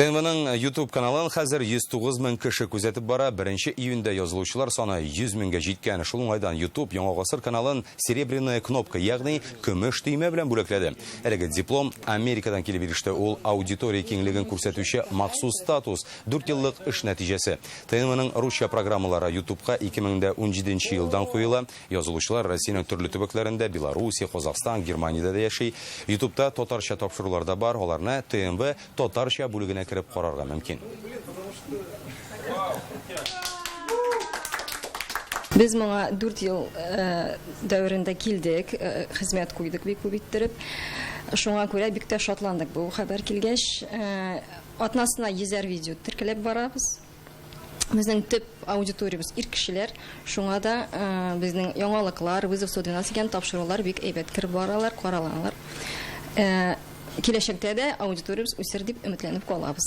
ТНВның YouTube каналын хәзер 109 мең кеше күзәтеп бара. 1 июньдә язылучылар саны 100 меңгә җиткән. Шул уңайдан YouTube Яңа гасыр каналын Серебряная кнопка, ягъни көмеш төймә белән бүләкләде. Әлеге диплом Америкадан килеп иреште. Ул аудитория киңлеген күрсәтүче махсус статус, 4 еллык эш нәтиҗәсе. ТНВның русча программалары YouTubeка 2017 елдан куела. Язылучылар Россиянең төрле төбәкләрендә, Белоруссия, Казахстан, Германиядә дә яши. YouTubeта татарча тапшырулар да бар, аларны ТНВ татарча бүлегенә кереп карарга мөмкин. Без моңа 4 ел э, дәверендә килдек, э, хезмәт куйдык бик күп иттереп. Шуңа күрә бик тә шатландык бу хәбәр килгәч. Э, атнасына йөзәр видео теркәләп барабыз. Безнең төп аудиториябез ир кешеләр, шуңа да безнең яңалыклар, Вызов 112 дигән тапшырулар бик әйбәт кереп баралар, каралалар. Киләчәктә дә аудиториябез үсер дип өметләнеп калабыз.